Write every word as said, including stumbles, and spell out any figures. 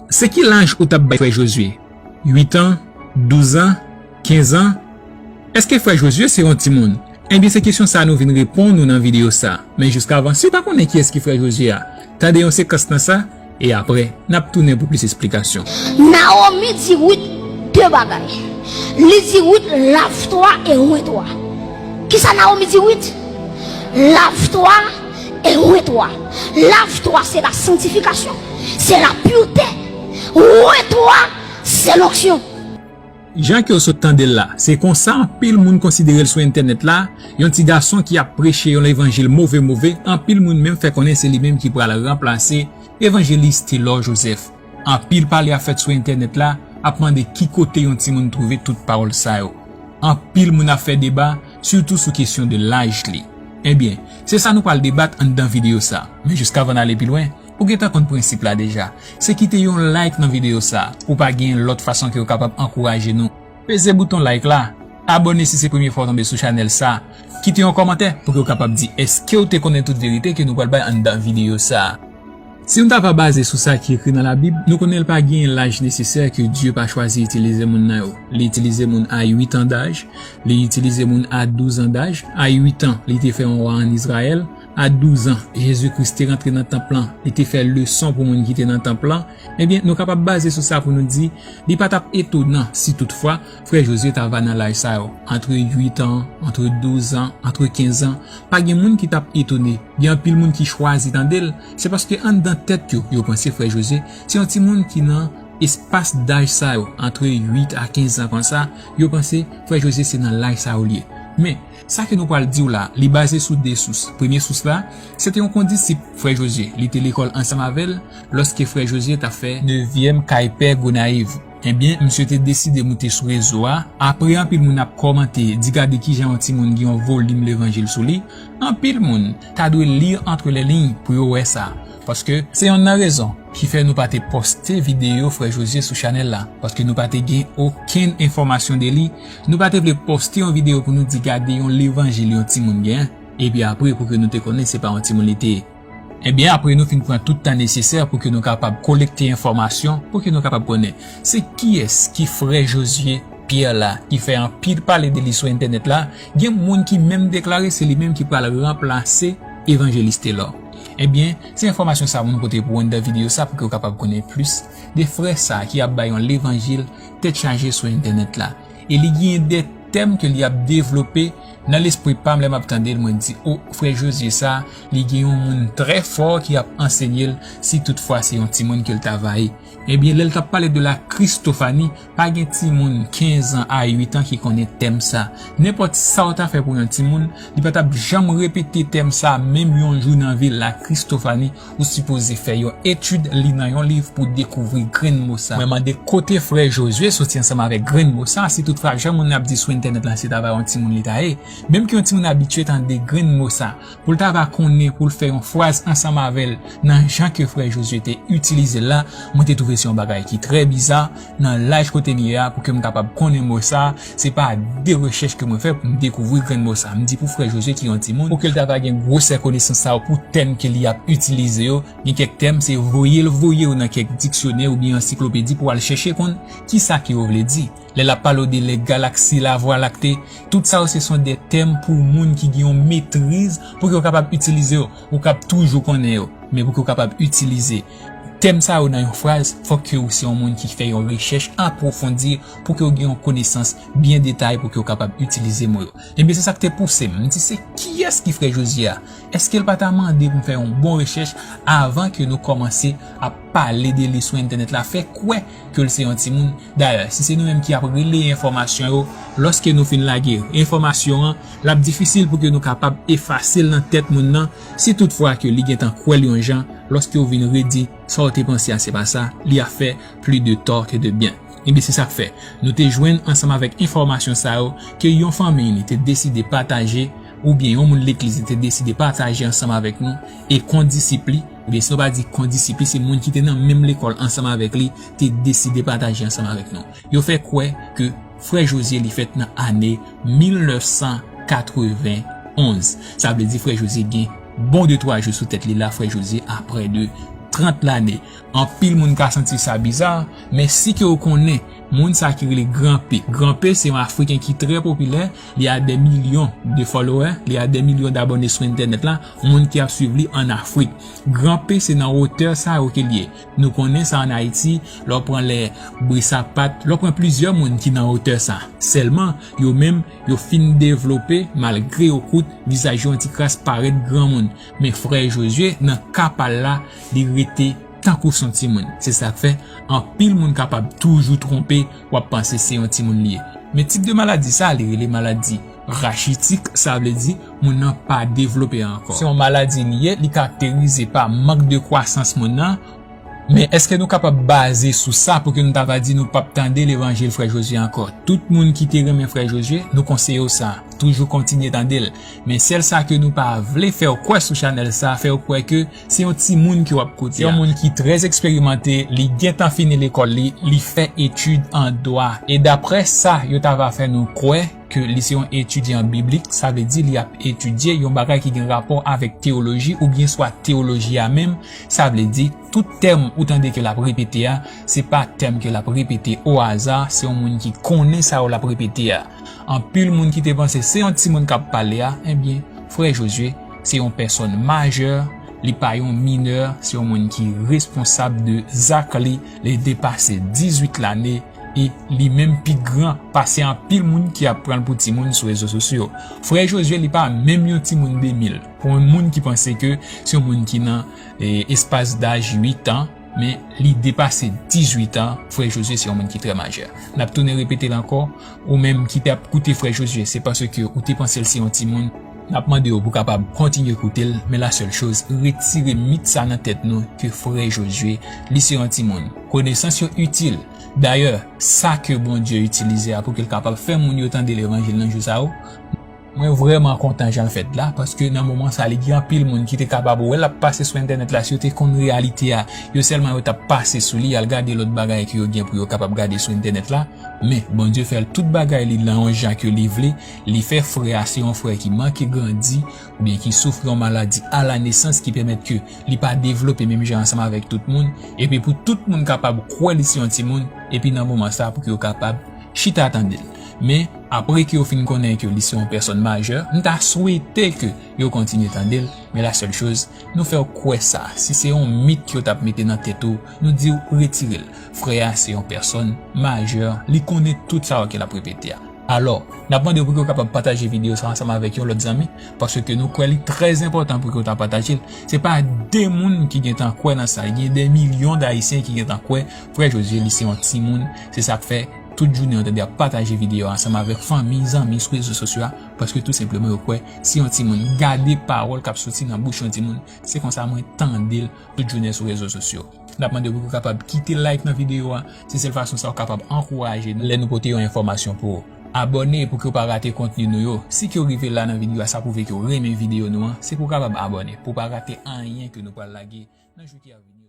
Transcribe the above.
Se ki laj ou t ap bay frè Jozye? Uit an? Douz an? Kenz an? Èske frè Jozye se yon timoun? Ebyen, se kesyon sa a nou vin reponn ou nan videyo sa a. Men jiskavan, si w pa konnen kiyès ki frè Jozye a, tande yon sekans nan sa, e apre, n ap tounen pou plis esplikasyon. Nawomi di Rit de bagay. Li di Rit, lave-toi et oins-toi. Kisa Nawomi di Rit? Lave-toi et oins-toi. Lave-toi, c'est la sanctification, c'est la pureté. Oins-toi, c'est l'onction. Jan ke w sot tande l la, se konsa anpil moun konsidere l sou entènèt la, yon ti gason ki ap preche yon levanjil move move, anpil moun menm fè konnen se li menm ki pral ranplase evanjelis Telor Joseph. Anpil pale ap fèt sou entènèt la, ap mande ki kote yon timoun twouve tout pawòl sa yo. Anpil moun ap fè deba, sitou sou kesyon de laj li. Ebyen, se sa nou pral debat anndan videyo sa. Men jiskavan n ale pi lwen, ou gentan konn prensip la deja. Se kite yon like nan videyo sa, ou pa gen lòt fason ke w kapab ankouraje nou. Peze bouton like la, abòne si se premye fwa w tonbe sou chanèl sa, kite yon kòmantè pou ke w kapab di èske w te konnen tout verite ke nou pral bay anndan videyo sa. Si nou ta va baze sou sa ki ekri nan Labib, nou konnen l pa gen laj nesesè ke Dye pa chwazi itilize moun nan yo. Li itilize moun a uit an daj, li itilize moun a douz an daj. A uit an, li te fè yon wa ann Izrayèl. A douz an, Jezi Kris te rantre nan tanp lan, li te fè leson pou moun ki te nan tanp lan. Ebyen, nou kapab baze sou sa pou nou di, li pa t ap etonan si toutfwa frè Jozye ta va nan laj sa yo, antre uit an, antre douz an, antre kenz an. Pa gen moun ki t ap etone. Gen anpil moun ki chwazi tande l, se paske anndan tèt yo, yo panse frè Jozye se yon timoun ki nan espas daj sa yo, antre uit a kenz an konsa, yo panse frè Jozye se nan laj sa yo l ye. Men, sa ke nou pral di w la, li baze sou de sous. Premye sous la, se te yon kondisip frè Jozye. Li te lekòl ansanm avè l lòske frè Jozye t ap fè nevyèm kay pè Gonayiv. Ebyen, misye te deside moute sou rezo a. Apre anpil moun ap kòmante, di gade kijan yon timoun gen yon volim levanjil sou li, anpil moun ta dwe li antre lè liy pou yo wè sa. Paske se yonn nan rezon ki fè nou pa te poste videyo frè Jozye sou chanèl la. Paske nou pa te gen okenn enfòmasyon de li. Nou pa te vle poste yon videyo pou nou di gade yon levanjil yon timoun gen. Epi apre, pou ke nou te konnen se pa yon timoun li te ye. Ebyen, apre nou fin pran tout tan nesesè pou ke nou kapab kolekte enfòmasyon, pou ke nou kapab konnen se kiyès ki frè Jozye Pyè la, ki fè anpil pale de li sou entènèt la, gen moun ki menm deklare se li menm ki pral ranplase evanjelis Telor. Ebyen, se enfòmasyon sa a pou nou pote pou ou anndan videyo sa pou ke w kapab konnen plis de frè sa a ki ap bay yon levanjil tèt chaje sou entènèt la. E li gen de tèm ke li ap devlope nan lespri pa m lè m ap tande l, mwen di, o, frè Jozye sa, li gen yon moun trè fò ki ap ansenye l si toutfwa se yon timoun ke l ta va ye. Ebyen, lè l t ap pale de la Christophanie, pa gen timoun kenz an a uit an ki konnen tèm sa. Nenpòt sa w ta fè pou yon timoun, li pa t ap janm repete tèm sa, menm yon jou nan vi l. La Christophanie, ou sipoze fè yon etid, li nan yon liv pou dekouvri grenn mo sa. Mwen mande kote frè Jozye soti ansanm avèk grenn mo sa, si toutfwa jan moun ap di sou entènèt la se ta va yon timoun li ta ye. Menm ke yon timoun abitye tande grenn mo sa, pou l ta va konnen pou l fè yon fraz ansanm avè l nan jan ke frè Jozye te itilize l la, mwen te twouve se yon bagay ki trè biza nan laj kote m ye a pou ke m kapab konnen mo sa. Se pa de rechèch ke mwen fè pou m dekouvri grenn mo sa. M di pou frè Jozye ki yon timoun, pou ke l ta va gen gwosè konesans sa yo pou tèm ke li ap itilize yo. Gen kèk tèm, se voye l voye w nan kèk diksyonè oubyen ansiklopedi pou w al chèche konn kisa ke yo vle di. Lè l ap pale w de lè galaksi, lavwa lakte, tout sa yo se son de tèm pou moun ki gen yon metriz pou ke w kapab itilize yo. Ou kab toujou konnen yo, men pou ke w kapab itilize tèm sa yo nan yon fraz, fòk ke w se yon moun ki fè yon rechèch apwofondi pou ke w gen yon konesans byen detay pou ke w kapab itilize mo yo. Ebyen, se sa k te pouse m. M di, se kiyès ki frè Jozye a? Èske l pa ta mande pou m fè yon bon rechèch avan ke nou kòmanse ap pale de li sou entènèt la, fè kwè ke l se yon timoun? Dayè, si se nou menm ki ap releye enfòmasyon yo, lòske nou fin lage enfòmasyon an, l ap difisil pou ke nou kapab efase l nan tèt moun nan, si toutfwa ke li gentan kwè l yon jan, lòske w vin redi sa w te panse a se pa sa, li ap fè plis de tò ke de byen. Ebyen, se sa k fè nou te jwenn ansanm avèk enfòmasyon sa yo ke yon fanmiy li te deside pataje, oubyen yon moun legliz li te deside pataje ansanm avèk nou, e kondisip li, oubyen si nou pa di kondisip li, se moun ki te nan menm lekòl ansanm avèk li, te deside pataje ansanm avèk nou. Yo fè kwè ke frè Jozye li fèt nan ane mil nèf san katrevenn onz. Sa vle di frè Jozye gen bon de twa jou sou tèt li la, frè Jozye a prè de trant lane. Anpil moun ka santi sa biza, men si ke w konnen moun sa ki rele Gran P. Gran P se yon Afriken ki trè popilè, li a dè milyon de follower, li a dè milyon dabòne sou entènèt la, moun ki ap swiv li ann Afrik. Gran P se nan wotè sa yo ke l ye. Nou konnen sa ann Ayiti, lè w pran lè Brisapat, lè w pran plizyè moun ki nan wotè sa. Sèlman, yo menm, yo fin devlope, malgre yo kout, vizaj yo yon ti kras parèt granmoun. Men frè Jozye, nan ka pa l la, li rete tankou s on timoun. Se sa k fè, anpil moun kapab toujou twonpe, w ap panse se yon timoun li ye. Men tip de maladi sa, li rele maladi rachitik, sa vle di moun nan pa devlope ankò. Se yon maladi li ye, li karakterize pa mank de kwasans moun nan. Men èske nou kapab baze sou sa pou ke nou ta va di nou p ap tande levanjil frè Jozye ankò? Tout moun ki te renmen frè Jozye, nou konseye w sa. Toujou kontinye tande l. Men sèl sa ke nou pa vle fè w kwè sou chanèl sa, fè w kwè ke se yon timoun ke w ap koute a. Se yon moun ki trè eksperimante, li gentan fini lekòl li, li fè etid an dwa. E daprè sa yo ta va fè nou kwè ke li se yon etidyan biblik, sa vle di li ap etidye yon bagay ki gen rapò avèk teyoloji oubyen swa teyoloji a menm, sa vle di tout tèm ou tande ke l ap repete a, se pa tèm ke l ap repete o aza, se yon moun ki konnen sa yo l ap repete a. Anpil moun ki te panse se yon timoun k ap pale a, ebyen, frè Jozye se yon pèsòn majè, li pa yon minè, se yon moun ki responsab de zak li, li depase dizuit lane, e li menm pi gran pase anpil moun ki ap pran l pou timoun sou rezo sosyo. Frè Jozye, li pa menm yon timoun de mil. Pou yon moun ki panse ke se yon moun ki nan, e, espas daj uit an, men li depase dizuit an, frè Jozye se yon moun ki trè majè. N ap tounen repete l ankò, ou menm ki t ap koute frè Jozye, se paske ou te panse l se yon timoun. N ap mande w pou kapab kontinye koute l, men la sèl choz, retire mit sa nan tèt nou ke frè Jozye, li se yon timoun. Konesans yo itil. Dayè, sa ke Bondye itilize a pou ke l kapab fè moun yo tande levanjil nan jou sa yo, mwen vrèman kontan jan l fèt la, paske nan moman sa, li gen anpil moun ki te kapab wè l ap pase sou entènèt la, si yo te konn reyalite a, yo sèlman yo t ap pase sou li, al gade lòt bagay ke yo gen pou yo kapab gade sou entènèt la. Men, Bondye fè l tout bagay li nan yon jan ke li vle, li fè frè a se yon frè ki manke grandi, oubyen ki soufri yon maladi a la nesans ki pèmèt ke li pa devlope menm jan ansanm avèk tout moun, epi pou tout moun kapab kwè li se yon timoun, epi nan moman sa pou ke yo kapab chita tande l. Men, apre ke yo fin konnen ke li se yon pèsòn majè, m ta swete ke yo kontinye tande l, men la sèl choz, nou fè w kwè sa. Si se yon mit ke yo t ap mete nan tèt ou, nou di w retire l. Frè a se yon pèsòn majè, li konnen tout sa yo ke l ap repete a. Alò, n ap mande w pou ke w kapab pataje videyo sa ansanm avèk yon lòt zanmi, paske nou kwè li trè enpòtan pou ke w ta pataje l. Se pa de moun ki gentan kwè nan sa, gen de milyon d Ayisyen ki gentan kwè frè Jozye li se yon timoun. Se sa k fè tout jounen yo tande ap pataje videyo a ansanm avèk fanmi, zanmi sou rezo sosyo a, paske tou senpleman yo kwè se yon timoun. Gade pawòl k ap soti nan bouch yon timoun, se konsa mwen tande l tout jounen sou rezo sosyo. N ap mande w pou w kapab kite like nan videyo a, se sèl fason sa w kapab ankouraje nou lè nou pote yon enfòmasyon pou ou. Abòne pou ke w pa rate kontni nou yo. Si ke w rive la nan videyo a, sa pwouve ke w renmen videyo nou an, se pou w kapab abòne, pou w pa rate anyen ke nou pral lage nan jou ki ap vini yo.